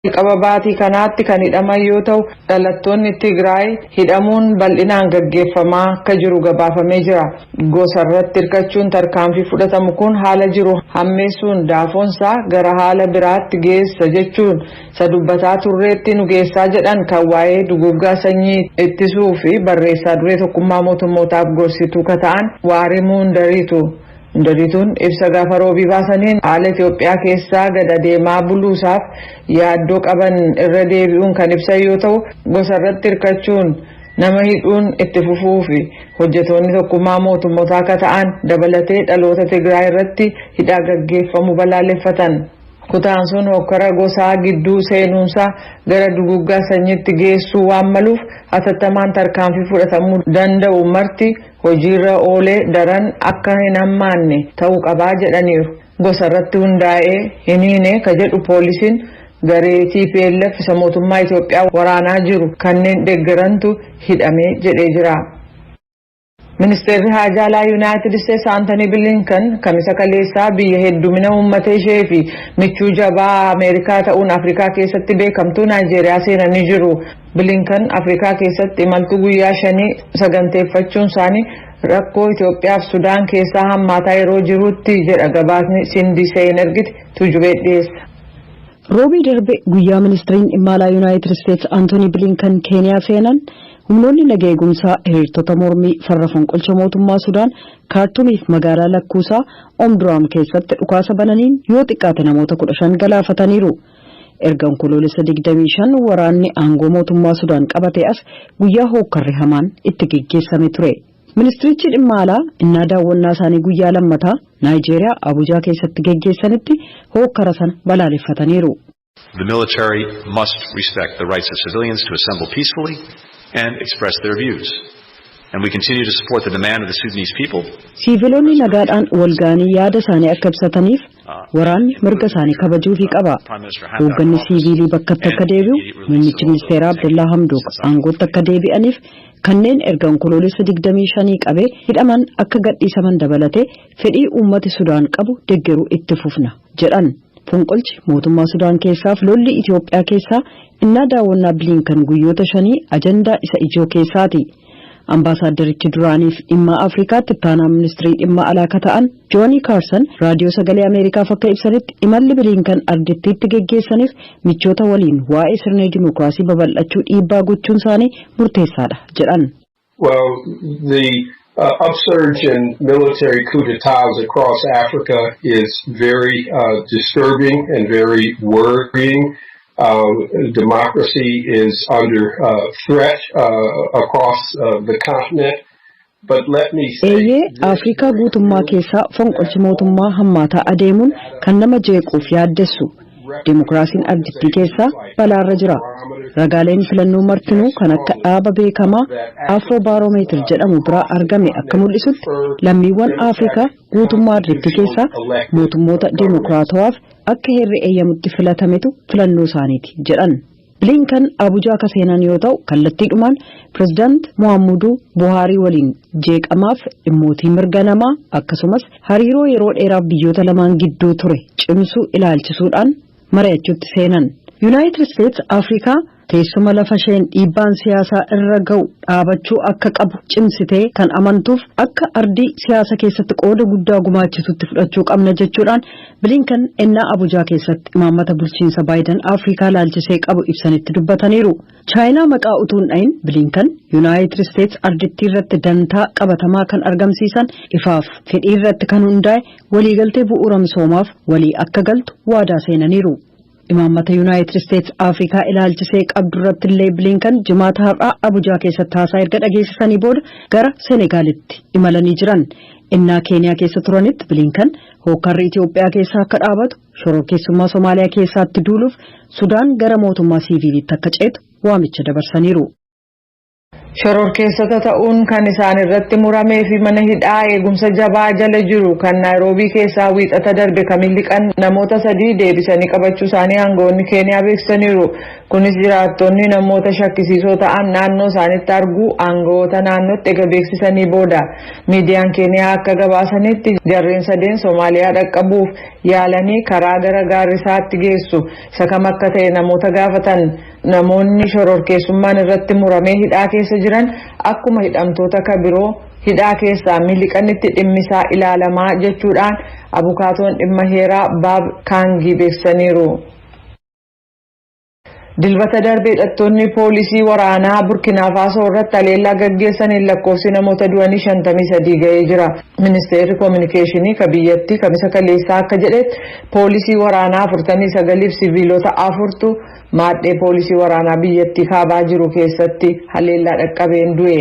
Jalqaba baatii kanaatti kan hidhaman yoo ta'u, dhalattoonni Tigraay hidhamuun bal'inaan gaggeeffamaa akka jiru gabaafamee jira. Gosa irratti hirkachuun tarkaanfii fudhatamu kun haala jiru hammeessuun daafoonsaa gara haala biraatti geessa jechuun isa dubbataa turreetti nu geessaa jedhan kan waa'ee duguuggaa sanyii ittisuu fi barreessaa duree Tokkummaa Mootummootaaf gorsituu ka ta'an Waarimuu Ndariitu. Ndariituun ibsa gaafa Roobii baasaniin haala Itoophiyaa keessaa gad adeemaa buluusaaf yaaddoo qaban irra deebi'uun kan ibsan yoo ta'u, gosa irratti hirkachuun nama hidhuun itti fufuu fi hojjetoonni Tokkummaa Mootummootaa akka ta'an dabalatee dhaloota Tigraay irratti hidhaa gaggeeffamu balaaleffatan. Kutaan sun hokkara gosaa gidduu seenuunsaa gara duguggaa sanyiitti geessuu waan maluuf, hatattamaan tarkaanfii fudhatamuu danda'u marti hojiirra oolee daran akka hin hammaanne ta'uu qabaa jedhaniiru. Gosa irratti hundaa'ee hin hiine ka jedhu poolisiin, garee TPLF isa mootummaa Itoophiyaa waraanaa jiru kanneen deeggarantu hidhamee jedhee jira. Ministeerri Haajaa Alaa Yuunaayitid Isteetsi Aantanii Bilinkan Kamisa kaleessaa biyya heddumina uummata ishee fi michuu jabaa Ameerikaa ta'uun Afrikaa keessatti beekamtuu Naayijeeriyaa seenanii jiru. Bilinkan Afrikaa keessatti imaltuu guyyaa 5 saganteeffachuun isaanii rakkoo Itoophiyaa fi Sudaan keessaa hammaataa yeroo jirutti jedha gabaasni Sindii Seen ergite. Tuujubee dhiyeessa. Roobii darbe guyyaa ministiriin dhimma alaa Yuunaayitid Isteetsi Antoonii Bilinkan Keeniyaa seenan, humnoonni naga eegumsaa hiriirtota mormii farra fonqolcha mootummaa Sudaan Kaartumiif magaalaa lakkuusaa Omduraam keessatti dhukaasa bananiin yoo xiqqaate namoota 15 galaafataniiru. Erga Onkoloolessa 25 waraanni aangoo mootummaa Sudaan qabate as guyyaa hookkarri hamaan itti geggeessame ture. Ministirichi dhimma alaa innaa daawwannaa isaanii guyyaa lammataa Naayijeeriyaa Abujaa keessatti geggeessanitti hookkara sana balaaleffataniiru. The military must respect the rights of civilians to assemble peacefully and express their views. And we continue to support the demand of the Sudanese people. Siiviloonni nagaadhaan walga'anii yaada isaanii akka ibsataniif waraanni mirga isaanii kabajuufii qaba. Hoogganni siiviilii bakkatti akka deebi'u, muummichi ministeeraa Abdullaa Hamdook aangootti akka deebi'aniif, kanneen erga Onkoloolessa 25 qabee hidhaman akka gadhiisaman dabalatee fedhii uummati Sudaan qabu deeggaruu itti fufna jedhan. Fonqolchi mootummaa Sudaan keessaaf lolli Itoophiyaa keessaa innaa daawwannaa Bilinkan guyyoota 5 ajandaa isa ijoo keessaati. Ambaasaaddarichi duraaniif dhimma Afrikaatti ittaanaa ministirii dhimma alaa akka ta'an Joonii Kaarsan Raadiyoo Sagalee Ameerikaaf akka ibsanitti, imalli Bilinkan ardittiitti geggeessaniif michoota waliin waa'ee sirna dimookiraasii babal'achuu dhiibbaa gochuun isaanii murteessaadha jedhan. Well, the upsurge in military coup d'etats across Africa is very disturbing and very worrying. Democracy is under threat across the continent. But let me say Eeyyee, Afrikaa guutummaa keessaa fonqolchi mootummaa hammaataa adeemuun kan nama jeequuf yaaddessu. Dimookiraasiin ardittii keessaa balaarra jira. Ragaaleen filannoo martinuu kan akka dhaaba beekamaa Afro Barometer jedhamu biraa argame akka mul'isutti, lammiiwwan Afrikaa guutummaa ardittii keessaa mootummoota dimookiraatawaaf akka heerri eeyyamutti filatametu filannoo isaaniiti jedhan. Bilinkan Abuujaa akka seenan yoo ta'u, kallattiidhumaan pirezidaant Muhammadu Buhaarii waliin jeeqamaaf dhimmootii mirga namaa akkasumas hariiroo yeroo dheeraaf biyyoota lamaan gidduu ture cimsuu ilaalchisuudhaan mari'achuutti seenan. Yuunaayitid Isteets Afrikaa teessuma lafa isheen dhiibbaan siyaasaa irra ga'u dhaabachuu akka qabu cimsitee kan amantuuf, akka ardii siyaasa keessatti qooda guddaa gumaachisutti fudhachuu qabna jechuudhaan Bilinkan ennaa Abujaa keessatti imaammata bulchiinsa Baayiden Afrikaa laalchisee qabu ibsanitti dubbataniiru. Chaayinaa maqaa utuu hin dhayin, Bilinkan Yuunaayitid Isteets ardittii irratti dantaa qabatamaa kan argamsiisan ifaaf fedhii irratti kan hundaa'e waliigaltee bu'uura misoomaaf walii akka galtu waadaa seenaniiru. Imaammata Yuunaayitid Isteets Afrikaa ilaalchisee qabdu irratti illee Bilinkan Jimaata har'aa Abujaa keessatti haasaa erga dhageessisanii booda gara Senegaalitti imalanii jiran. Innaa Keeniyaa keessa turanitti Bilinkan hookkarri Itoophiyaa keessaa akka dhaabatu, shororkeessummaa Somaaliyaa keessaatti duuluuf, Sudaan gara mootummaa siiviiliitti akka ceetu waamicha dabarsaniiru. Shororkeessota ta'uun kan isaan irratti muramee fi mana hidhaa eegumsa jabaa jala jiru kan Naayiroobii keessaa wiixata darbe kan miliqan namoota 3 deebisanii qabachuu isaanii aangawoonni Keeniyaa beeksisaniiru. Kunis jiraattonni namoota shakkisiisoo ta'an naannoo isaanitti arguu aangawoota naannootti ega beeksisanii booda. Miidiyaan Keeniyaa akka gabaasanitti jarreen sadeen Soomaaliyaa dhaqqabuuf yaalanii karaa gara Gaarrisaatti geessu isa kam akka ta'e namoota gaafatan. Namoonni shororkeessummaan irratti muramee hidhaa keessa jiran akkuma hidhamtoota ka biroo hidhaa keessaa miliqanitti dhimmisaa ilaalamaa jechuudhaan abukaatoon dhimma heeraa Baab Kaangii beeksisaniiru. Dilbata darbee hidhattoonni poolisii waraanaa Burkina Faasoo irratti haleellaa gaggeessaniin lakkoofsi namoota du'anii 53 ga'ee jira. Ministeerri Koominikeeshinii ka biyyattii kamisa kaleessaa akka jedhetti poolisii waraanaa 49 fi siviilota 4tu maadhee poolisii waraanaa biyyattii kaabaa jiru keessatti haleellaa dhaqqabeen du'e.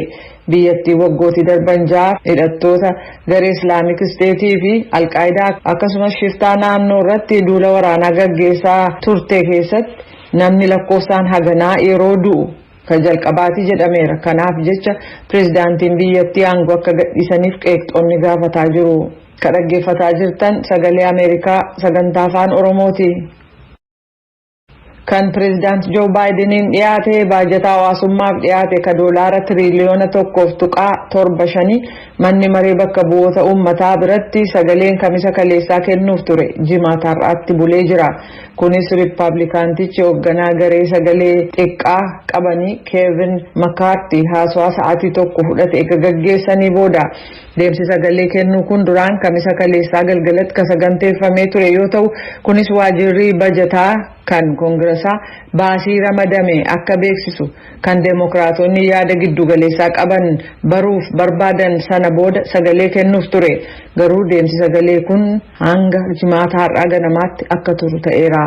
Biyyattii waggootii darban 6 hidhattoota garee Islaamik Isteetii fi Alqaayidaa akkasumas shiftaa naannoo irratti duula waraanaa gaggeessaa turte keessatti namni lakkoofsaan haganaa yeroo du'u kan jalqabaati jedhameera. Kanaaf jecha pirezidaantiin biyyattii aangoo akka gadhiisaniif qeeqxoonni gaafataa jiru. Kan dhaggeeffataa jirtan Sagalee Ameerikaa sagantaa Afaan Oromooti. Kan pirezidaant Joo Baayideniin dhiyaate baajata hawaasummaaf dhiyaate ka doolaara tiriliyoona 1.75 manni maree bakka bu'oota uummataa biratti sagaleen kamisa kaleessaa kennuuf ture jimaata har'aatti bulee jira. Kunis Riippaabilikaantichi hoogganaa garee sagalee xiqqaa qabanii Keevin Makaartii haasawaa sa'aatii 1 fudhate eega gaggeessanii booda. Deemsi sagalee kennuu kun duraan kamisa kaleessaa galgalatti kan saganteeffamee ture yoo ta'u, kunis waajirri bajataa kan koongirasaa baasii ramadame akka beeksisu kan deemokiraatonni yaada giddugaleessaa qaban baruuf barbaadan sana booda sagalee kennuuf ture. Garuu deemsi sagalee kun hanga jimaata har'aa ganamaatti akka turu ta'eera.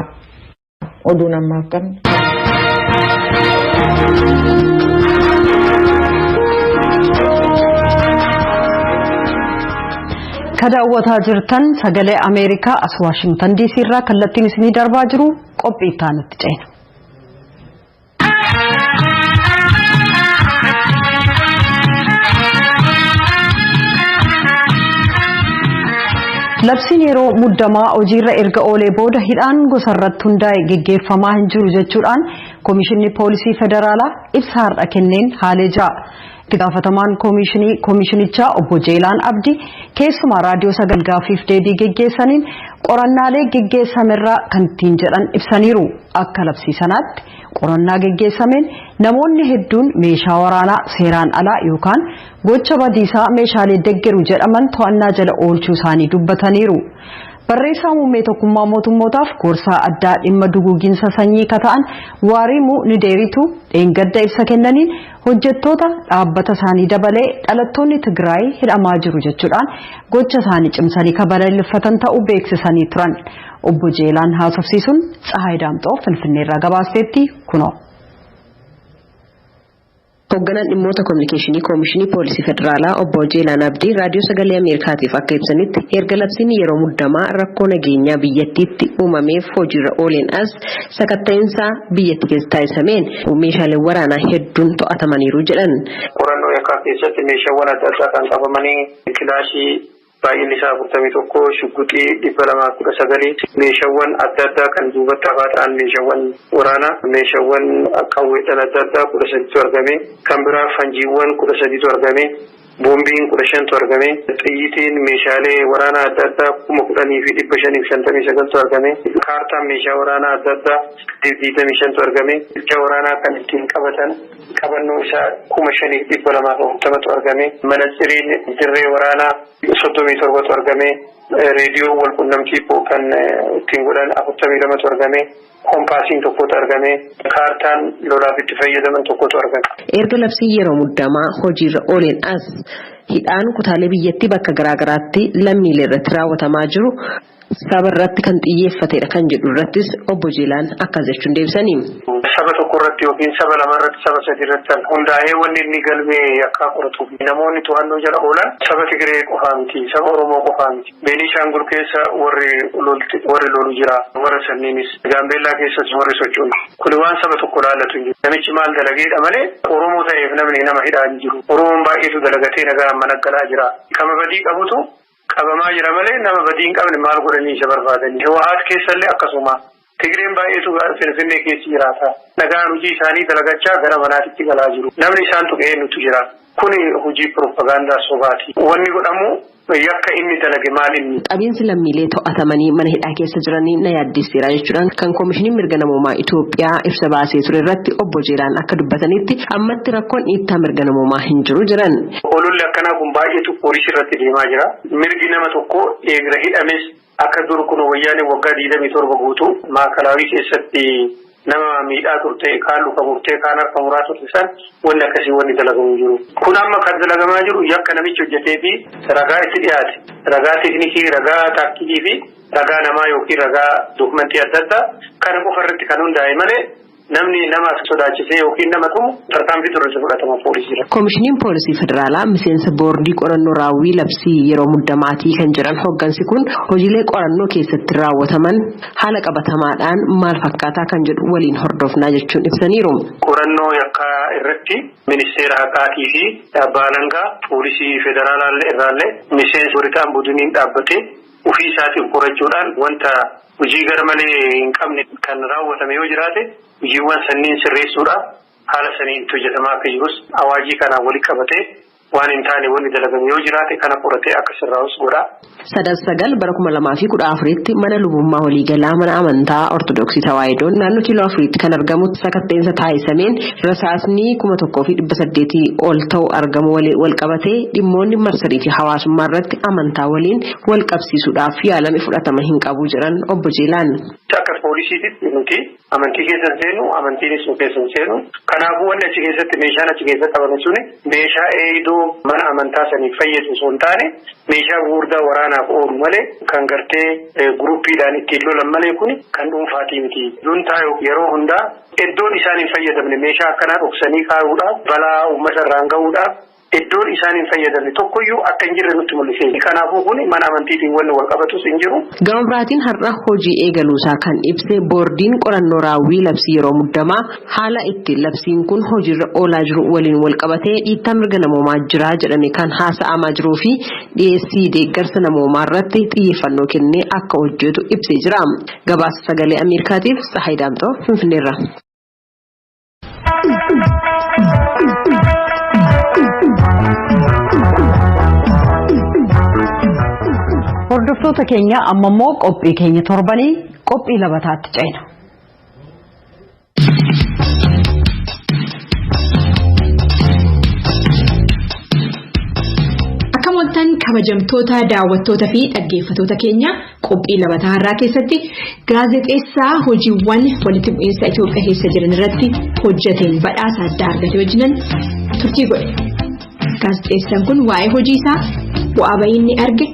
Oduun ammaaf qabnu. Ka daawwataa jirtan Sagalee Ameerikaa as Waashingtan DC irraa kallattiin isinii darbaa jiru qophii itti aanutti ceena. Labsiin yeroo muddamaa hojiirra erga oolee booda hidhaan gosa irratti hundaa'e geggeeffamaa hin jiru jechuudhaan Koomishinni Poolisii Federaalaa ibsa har'a kenneen haalee jira. Itti gaafatamaan koomishinichaa obbo Jeelaan Abdii keessumaa raadiyoo sagal gaaffiif deebii geggeessaniin qorannaalee geggeessamerraa kan ittiin jedhan ibsaniiru. Akka labsii sanaatti qorannaa geggeessameen namoonni hedduun meeshaa waraanaa seeraan alaa yookaan gocha badiisaa meeshaalee deggeru jedhaman to'annaa jala oolchuu isaanii dubbataniiru. Barreessaa muummee tokkummaa mootummootaaf gorsaa addaa dhimma duguuginsa sanyii ka ta'an Waariimuu Nideeritu dheengadda ibsa kennaniin hojjettoota dhaabbata isaanii dabalee dhalattoonni Tigraay hidhamaa jiru jechuudhaan gocha isaanii cimsanii ka balaaleffatan ta'uu beeksisanii turan. Obbo Jeelaan haasofsiisuun Tsahaay Daamxoo Finfinneerraa gabaasteetti kunoo. Hoogganaan dhimmoota kominikeeshinii Koomishinii Poolisii Federaalaa obbo Jeelaan Abdii raadiyoo Sagalee Ameerikaatiif akka ibsanitti erga labsiin yeroo muddamaa rakkoo nageenyaa biyyattiitti uumameef hojiirra ooleen as sakatta'insa biyyattii keessa taasisameen meeshaaleen waraanaa hedduun to'atamaniiru jedhan. Qorannoo yakkaa keessatti meeshaawwan adda addaa kan qabamanii kilaashii baay'inni isaa 41, shugguxii 219, meeshaawwan adda addaa kan duubatti hafaa ta'an meeshaawwan waraanaa, meeshaawwan qawweedhaan adda addaa 13tu argame, kan biraa fanjiiwwan 13tu argame, boombiin 15tu argame, xiyyitiin meeshaalee waraanaa adda addaa 10,559tu argame, kaartaan meeshaa waraanaa adda addaa 25tu argame, meeshaa waraanaa kan ittiin qabatan qabannoo isaa 5,240tu argame, manatsiriin dirree waraanaa 37tu argame, reediyoo wal qunnamtii kan ittiin godhan 42tu argame, kompaasiin tokkotu argame, kaartaan lolaaf itti fayyadaman tokkotu argame. Erga labsiin yeroo muddamaa hojiirra ooleen as hidhaan kutaalee biyyattii bakka garaagaraatti lammiilee irratti raawwatamaa jiru saba irratti kan xiyyeeffatedha kan jedhu irrattis obbo Jiilaan akkas jechuun deebisanii. Saba tokko irratti yookiin saba lama irratti, saba sadi irratti hundaa'ee wanni inni galmee yakkaa qoratuuf namoonni to'annoo jala oolan saba Tigree qofaa miti, saba Oromoo qofaa miti. Beenishaangul keessa warri lolu jira, warra sanniinis Gaambeellaa keessas warri socho'u. Kuni waan saba tokko laallatu hin jiru. Namichi maal dalageedha malee Oromoo ta'eef namni nama hidhaa hin jiru. Oromoon baay'eetu dalagatee nagaan mana galaa jira. Kama badii qabutu qabamaa jira malee nama badii hin qabne maal godhanii isa barbaadanii. Hiwaat keessallee akkasuma. Tigreen baay'eetu Finfinnee keessa jiraata. Nagaan hojii isaanii dalagachaa gara manaatitti galaa jiru. Namni isaan tuqee nutu jira. Kuni hojii piroopagaandaa sobaati. Wanni godhamu yakka inni dalage maal inni? Qabiinsi lammiilee to'atamanii mana hidhaa keessa jiranii na yaaddiseera jechuudhaan kan Koomishiniin Mirga Namoomaa Itoophiyaa ibsa baasee ture irratti obbo Jeelaan akka dubbatanitti ammatti rakkoon dhiittaa mirga namoomaa hin jiru jiran. Ololli akkanaa kun baay'eetu poolisii irratti deemaa jira. Mirgi nama tokko eegira hidhames akka dur kun wayyaanee waggaa 27 guutuu maakalaawii keessatti nama miidhaa turte, kaan luka murtee, kaan harka muraa turte san wanni akkasii wanni dalagamu jiru. Kun amma kan dalagamaa jiru yakka namichi hojjetee fi ragaa itti dhiyaate, ragaa teeknikii, ragaa taaktikii fi ragaa namaa yookiin ragaa dookumentii adda addaa kana qofa irratti kan hundaa'e malee namni nama sodaachisee yookiin nama tumu tarkaanfii turre fudhatama poolisiidha. Koomishiniin Poolisii Federaalaa miseensa boordii qorannoo raawwii labsii yeroo muddamaatii kan jiran hoggansi kun hojiilee qorannoo keessatti raawwataman haala qabatamaadhaan maal fakkaataa kan jedhu waliin hordofnaa jechuun ibsaniiru. Qorannoo yakkaa irratti ministeera haqaatii fi abbaa alangaa poolisii federaalaa irraallee miseensa walitti budiniin dhaabbatee ofii isaatiin qorachuudhaan wanta hojii gara malee hin qabne kan raawwatame yoo jiraate hojiiwwan sanniin sirreessuudhaaf haala saniin itti hojjetamaa akka jirus awaajii kanaan walitti qabatee waan hin taane wanni dalagame yoo jiraate kana qoratee akka sirraa'us godha. 9 bara 2014tti mana lubummaa waliigalaa mana amantaa Ortodoksii Tawaahidoo naannoo kiiloo 4tti kan argamu sakatteensa taasisameen rasaasni 1800 ol ta'u argamu wal qabatee dhimmoonni marsarii fi hawaasummaa irratti amantaa waliin wal qabsiisuudhaaf yaalame fudhatama hin qabu jedhan obbo Jeelaan. Akka poolisiitti nuti amantii keessa seenu, amantiinis nu keessa seenu. Kanaafuu wanni achi keessatti meeshaan achi keessatti qabame suni meeshaa eegdoo mana amantaa saniif fayyadu osoo hin taane meeshaa gurguddaa waraanaaf oolu malee kan gartee guruppiidhaan ittiin lolan malee kun kan dhuunfaatii miti. Juntaa yeroo hundaa iddoon isaan hin fayyadamne meeshaa akkanaa dhoksanii kaa'uudhaaf balaa uummata irraan gahuudhaaf iddoon isaan hin fayyadamne tokkoyyuu akka hin jirre nutti mul'ise. Kanaafuu kun mana amantiitiin wanni wal qabatus hin jiru. Gama biraatiin har'a hojii eegaluusaa kan ibse boordiin qorannoo raawwii labsii yeroo muddamaa haala ittiin labsiin kun hojiirra oolaa jiru waliin wal qabatee dhiittaa mirga namoomaa jira jedhame kan haasa'amaa jiruu fi dhiyeessii deeggarsa namoomaa irratti xiyyeeffannoo kennee akka hojjetu ibsee jira. Gabaasa sagalee Ameerikaatiif Tsahaay Daamxoo Finfinneerra. Hordoftoota keenya amma immoo qophii keenya torbanii qophii labataatti ceena. Akkam ooltan kabajamtoota daawwattoota fi dhaggeeffattoota keenya qophii labataa har'aa keessatti gaazexeessaa hojiiwwan walitti bu'iinsa Itoophiyaa keessa jiran irratti hojjeteen badhaasa addaa argate wajjinan turtii godhe. Gaazexeessaan kun waa'ee hojii isaa bu'aa bayii inni arge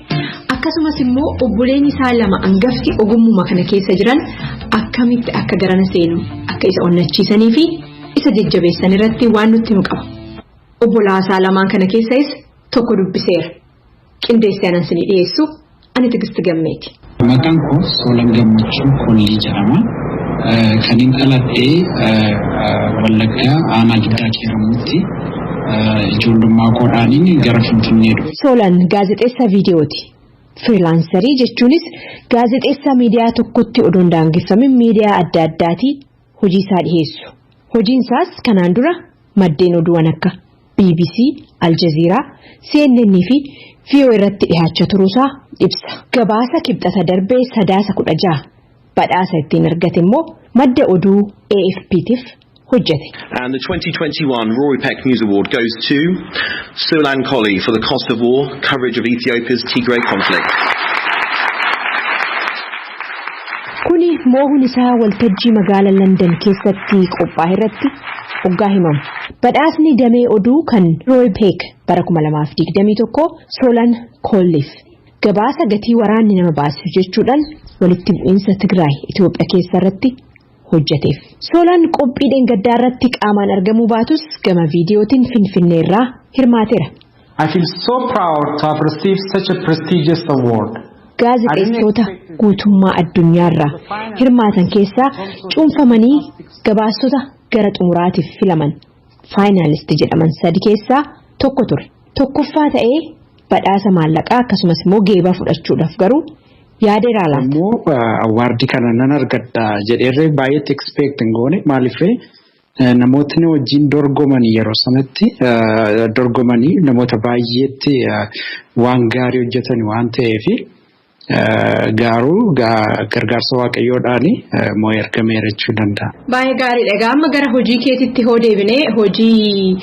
akkasumas immoo obboleen isaa lama hangafti ogummaa kana keessa jiran akkamitti akka garana seenu akka isa onnachiisanii fi isa jajjabeessan irratti waan nutti himu qaba. Obbolaa isaa lamaan kana keessas tokko dubbiseera. Qindeessee anan isinii dhiyeessu ani Tigisti Gammeeti. Maqaan koo Soolan Gammachuu Kollii jedhama. Kan hin dhaladhee Wallaggaa aanaa Giddaa Qeeramuutti ijoollummaa koodhaaniin gara Finfinnee dhufe. Soolan gaazexeessaa viidiyooti. Firilaansarii jechuunis gaazexeessaa miidiyaa tokkotti odoo hin daangeffamin miidiyaa adda addaatii hojii isaa dhiyeessu. Hojiin isaas kanaan dura maddeen oduuwwan akka BBC, Al Jazeera, CNN fi VOA irratti dhiyaachaa turuusaa ibsa. Gabaasa kibxata darbee Sadaasa 16 badhaasa ittiin argate immoo madda oduu AFP'tiif hojjete. And the 2021 Rory Peck News Award goes to Solan Colley for the Cost of War, coverage of Ethiopia's Tigray conflict. Kuni moohuun isaa waltajjii magaalaa London keessatti qophaa'e irratti hoggaa himamu. Badhaasni damee oduu kan Roy Peck bara 2021 Solan Colliif Gabaasa gatii waraanni nama baasisu jechuudhaan walitti bu'iinsa Tigraay Itoophiyaa keessa irratti hojjeteef. Soolaan qophii dheengaddaa irratti qaamaan argamuu baatus gama viidiyootiin Finfinnee irraa hirmaateera. I feel so proud to have received such a prestigious award. Gaazexeessitoota guutummaa addunyaarraa hirmaatan keessaa cuunfamanii gabaastota gara xumuraatiif filaman, finalist jedhaman sadi keessaa tokko ture. Tokkoffaa ta'ee badhaasa maallaqaa akkasumas immoo geebaa fudhachuudhaaf garuu yaadeeraa laata? Immoo award kana nan argadha jedheerree baay'eetti expect hin goone. Maaliif, namootni wajjin dorgomanii yeroo sanatti dorgomanii namoota baay'eetti waan gaarii hojjetan waan ta'eef, garuu gargaarsa Waaqayyoodhaan moo'ee argameera jechuu danda'a. Baay'ee gaariidha. Egaa amma gara hojii keetitti hoo deebinee, hojii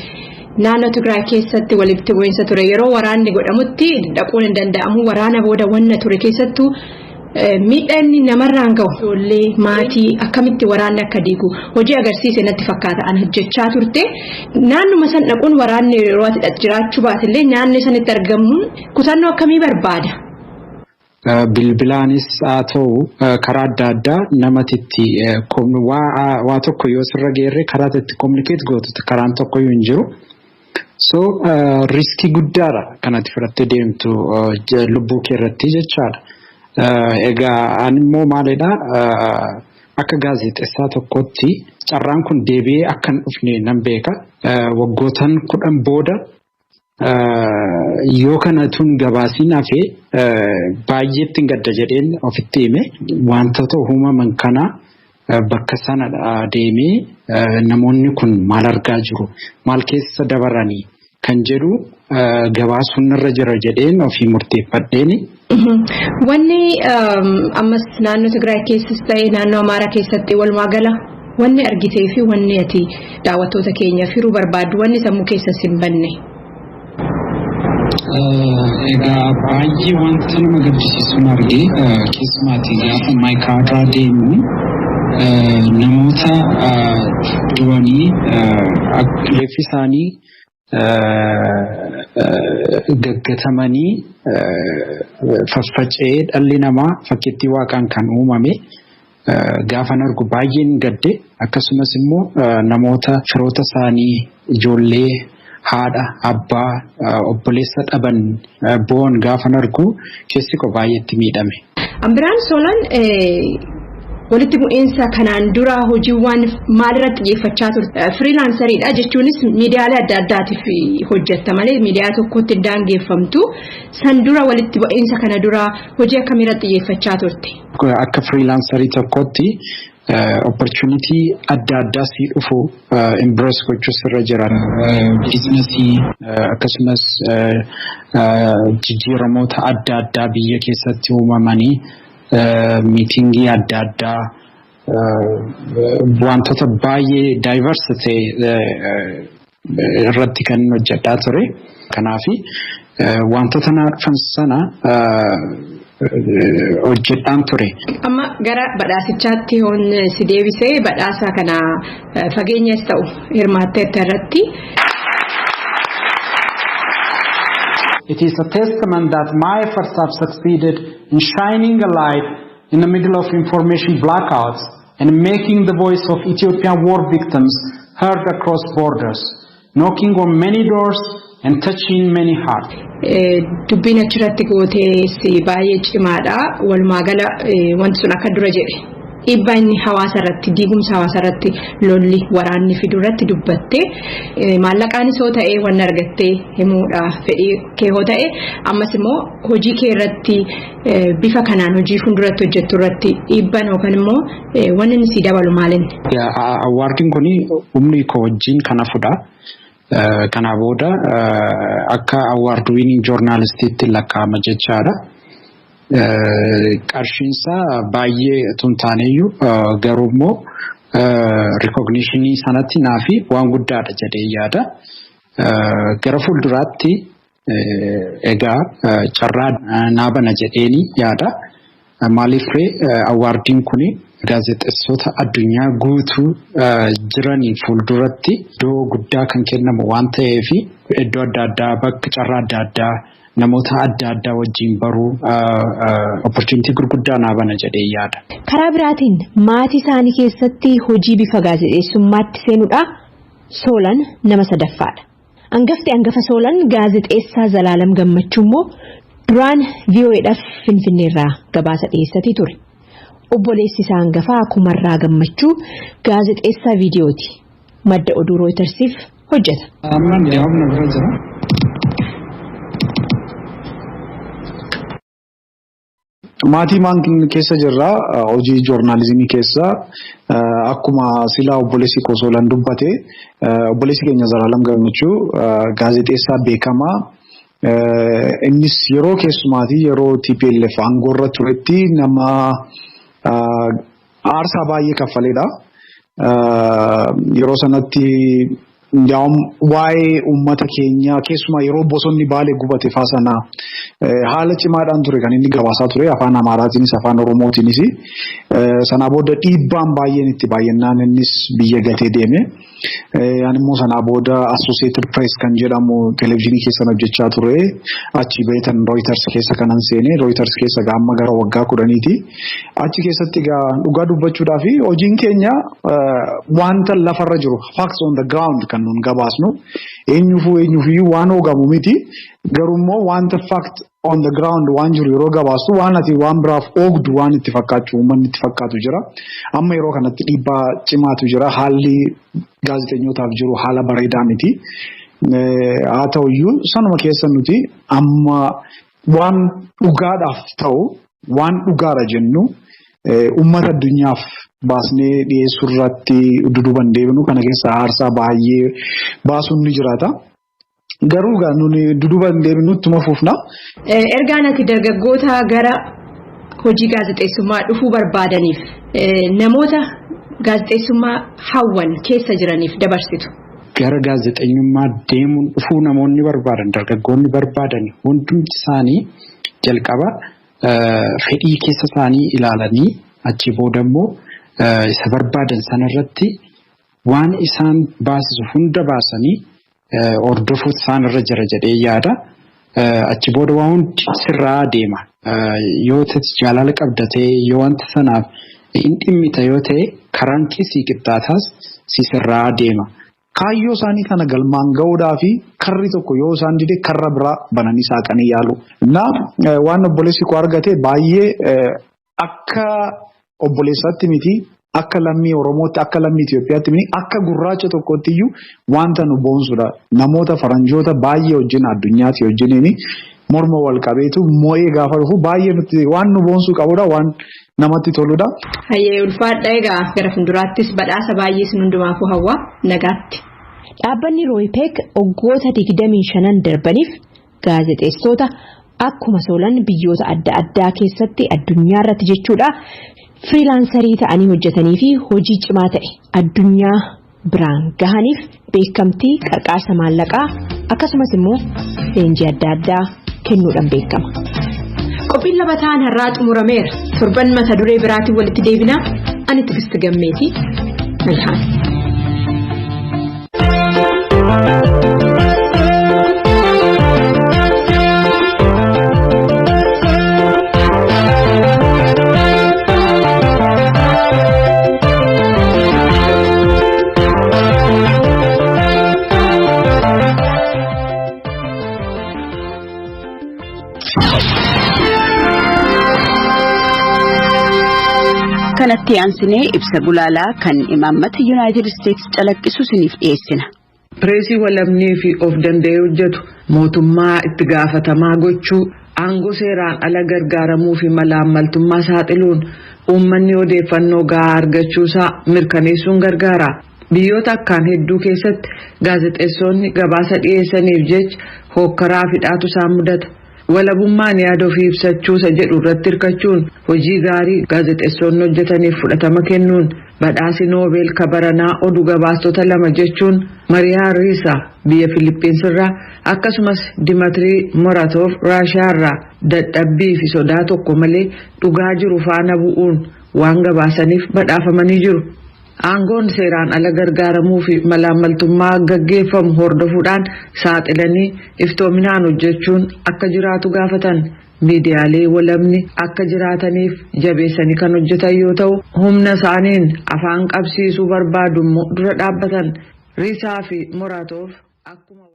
naannoo Tigraay keessatti walitti bu'iinsa ture, yeroo waraanni godhamutti dhaquun hin danda'amu, waraana booda wanna ture, keessattuu miidhaa inni namarraan gahu, ijoollee, maatii akkamitti waraanni akka diigu hojii agarsiise natti fakkaata an hojjechaa turte. Naannuma san dhaquun, waraanni yeroo ati jiraachuu baatillee naannoo sanitti argamuun kutannoo akkamii barbaada? Bilbilaanis haa ta'u, karaa adda addaa namatitti waa tokko yoo sirra geerre karaa itti communicate gootu karaan tokkoyyuu hin jiru. So risk guddaadha kanatti fudhattee deemtu lubbuu kee irratti jechaadha. Egaa ani immoo maalidha, akka gaazexeessaa tokkotti carraan kun deebi'ee akka hin dhufne nan beeka. Waggootan 10 booda yoo kana tun gabaasiin hafee baay'eetti gadda jedheen ofitti hime. Wantoota uumaman kana bakka sana deemee namoonni kun maal argaa jiru, maal keessa dabaranii kan jedhu gabaasuun irra jira jedheen ofii murteeffadheeni. Wanni ammas naannoo Tigraay keessas ta'e naannoo Amaaraa keessatti walumaa gala wanni argitee fi wanni ati daawwattoota keenya firuu barbaaddu, wanni sammuu keessas hin banne. Egaa baay'ee wanta nama gaddisiisuun argee, keessumaatti gaafa Maayikaadraa deemu namoota du'anii reeffi isaanii gaggatamanii faffaca'ee, dhalli namaa fakkeettii Waaqaan kan uumame gaafan argu baay'een gadde. Akkasumas immoo namoota firoota isaanii, ijoollee, haadha, abbaa, obboleessa dhaban bo'oon gaafan argu keessi koo baay'eetti miidhame. Ambiraan Solan, walitti bu'iinsa kanaan dura hojiiwwan maalirratti xiyyeeffachaa turte? Freelanceriidha jechuunis miidiyaalee adda addaatiif hojjetta malee miidiyaa tokkotti hin daangeffamtu. San dura, walitti bu'iinsa kana dura hojii akkamiirratti xiyyeeffachaa turte? Akka freelancer tokkotti opportunity adda addaa sii dhufu embrace gochuu sirra jira. Business akkasumas jijjiiramoota adda addaa biyya keessatti uumamanii, meeting adda addaa, wantoota baay'ee diverse ta'e irratti kan hojjedhaa ture. Kanaafi wantoota na dhufan sana hojjedhaan ture. Amma gara badhaasichaatti yoon si deebisee, badhaasa kana fageenyas ta'u hirmaatteetta irratti. It is a testament that my efforts have succeeded in shining a light in the middle of information blackouts and making the voice of Ethiopian war victims heard across borders, knocking on many doors and touching many hearts. Dubbiin achirratti gootees baay'ee cimaadha. Walumaa gala wanti sun akka dura jedhe dhiibbaa inni hawaasa irratti, diigumsa hawaasa irratti lolli waraanni fidu irratti dubbatte. Maallaqaanis hoo ta'e, wanni argattee himuudha fedhii kee hoo ta'e, ammas immoo hojii kee irratti, bifa kanaan hojii fuulduratti hojjettu irratti dhiibban yookaan immoo wanni inni sii dabalu maalinni? Awardiin kun humni koo wajjin kan hafudha. Kana booda akka award winning journalistiitti lakkaa'ama jechaadha. Qarshiinsaa baay'ee tun taaneyyuu, garuu immoo recognition sanatti naafi waan guddaadha jedhee yaada. Gara fuulduraatti egaa carraa naa bana jedheeni yaada. Maaliif ree, awardiin kun gaazexeessota addunyaa guutuu jiranii fuulduratti iddoo guddaa kan kennamu waan ta'eef, iddoo adda addaa, bakka carraa adda addaa Namoota adda addaa wajjin baruu opportunity gurguddaa naa bana jedhee yaada. Karaa biraatiin maatii isaanii keessatti hojii bifa gaazexeessummaatti seenuudha Soolan nama sadaffaadha. Hangafti hangafa Soolan, gaazexeessaa Zalaalam Gammachuu immoo, duraan VOAdhaaf Finfinneerraa gabaasa dhiyeessatii ture. Obboleessi isaa hangafaa Kumarraa Gammachuu gaazexeessaa viidiyooti. Madda oduu Rooyitersiif hojjeta. Amma humna bira jira. Maatii maan keessa jirra, hojii joornaalizimii keessa. Akkuma silaa obboleessi koo Soolan dubbate, obboleessi keenya Zalaalam Gammachuu gaazexeessaa beekamaa. Innis yeroo keessumaatii yeroo TPLF aangoorra turetti nama aarsaa baay'ee kaffaleedha. Yeroo sanatti waa'ee uummata keenyaa, keessumaa yeroo bosonni Baalee gubate faa sana, haala cimaadhaan ture kan inni gabaasaa ture, afaan Amaaraatiinis afaan Oromootiinis. Sanaa booda dhiibbaan baay'een itti baay'inaan innis biyya gatee deeme. Ani immoo sanaa booda Associated Press kan jedhamu televezyiinii keessan hojjechaa ture. Achi beetan Reuters keessa kanan seene. Reuters keessa amma gara waggaa 10ti. Achi keessatti egaa dhugaa dubbachuudhaa fi hojiin keenya wanta lafarra jiru, facts on the ground, kan nun gabaasnu. Eenyuufuu eenyuufiyyuu waan hoogamu miti. Garuu immoo wanta fact on the ground waan jiru yeroo gabaastu, waan ati waan biraaf oogdu waan itti fakkaachuu uummanni itti fakkaatu jira. Amma yeroo kanatti dhiibbaa cimaatu jira. Haalli gaazexeessootaaf jiru haala bareedaa miti. Haa ta'uyyuu, sanuma keessa nuti amma waan dhugaadhaaf ta'u, waan dhugaadha jennu uummata addunyaaf baasnee dhiyeessuu irratti duduban deebinu. Kana keessa aarsaa baay'ee baasuun ni jiraata. Garuu egaa nuni duduba hin deebinu, ittuma fufna. Ergaan ati dargaggoota gara hojii gaazexeessummaa dhufuu barbaadaniif, namoota gaazexeessummaa hawwan keessa jiraniif dabarsitu. Gara gaazexeenyummaa deemuun dhufuu namoonni barbaadan, dargaggoonni barbaadan hundumti isaanii jalqaba fedhii keessa isaanii ilaalanii, achi booda immoo isa barbaadan sanarratti waan isaan baasisu hunda baasanii hordofuutu isaan irra jira jedhee yaada. Achi booda waan hundi sirraa deema. Yoo jaalala qabda ta'e, yoo wanta sanaaf hin dhimmita yoo ta'e, karaan kee sii qixxaataas si sirraa deema. Kaayyoo isaanii kana galmaan gahuudhaa fi karri tokko yoo isaan dide, karra biraa bananii saaqanii yaalu. Na waan obboleessi koo argate baay'ee, akka obboleessaatti miti, akka lammii Oromootti, akka lammii Itoophiyaatti miti, akka gurraacha tokkotti iyyuu wanta nu boonsudha. Namoota faranjoota baay'ee wajjin, addunyaatti wajjiniin morma wal qabeetu moo'ee gaafa dhufu baay'ee nutti waan nu boonsuu qabudha, waan namatti toludha. Hayyee, ulfaadha. Egaa gara fuulduraattis badhaasa baay'ee isin hundumaafuu hawwaa, nagaatti. Dhaabbanni Rooypeek waggoota 25 darbaniif gaazexeessitoota akkuma Soolan biyyoota adda addaa keessatti, addunyaa irratti jechuudha, freelancerii ta'anii hojjetanii fi hojii cimaa ta'e addunyaa biraan gahaniif beekamtii, qarqaarsa maallaqaa, akkasumas immoo leenjii adda addaa kennuudhaan beekama. Qophiin Labataan har'aa xumurameera. Torban mata duree biraatiin walitti deebinaa. Ani Tigisti Gammeetii. Nagahaan. Kanatti aansinee ibsa gulaalaa kan imaammata Yuunaayitid Isteetsi calaqqisu isiniif dhiyeessina. Pireesii walabnii fi of danda'ee hojjetu mootummaa itti gaafatamaa gochuu, aangoo seeraan ala gargaaramuu fi malaammaltummaa saaxiluun uummanni odeeffannoo gahaa argachuusaa mirkaneessuun gargaara. Biyyoota akkaan hedduu keessatti gaazexeessonni gabaasa dhiyeessaniif jecha hookkaraa hidhaatu isaan mudata. Walabummaan yaada ofii ibsachuusa jedhu irratti hirkachuun hojii gaarii gaazexeessonni hojjetaniif fudhatama kennuun badhaasi Noobeel kabaranaa oduu gabaastota lama, jechuun Mariyaa Riisaa biyya Filiippiinsirraa, akkasumas Dimatirii Moratoof Raashiyaarraa, dadhabbii fi sodaa tokko malee dhugaa jiru faana bu'uun waan gabaasaniif badhaafamanii jiru. Aangoon seeraan ala gargaaramuu fi malaammaltummaa gaggeeffamu hordofuudhaan saaxilanii iftoominaan hojjechuun akka jiraatu gaafatan. Miidiyaalee walabni akka jiraataniif jabeessanii kan hojjetan yoo ta'u, humna isaaniin afaan qabsiisuu barbaadu immoo dura dhaabbatan. Riisaa fi Moraatoof akkuma.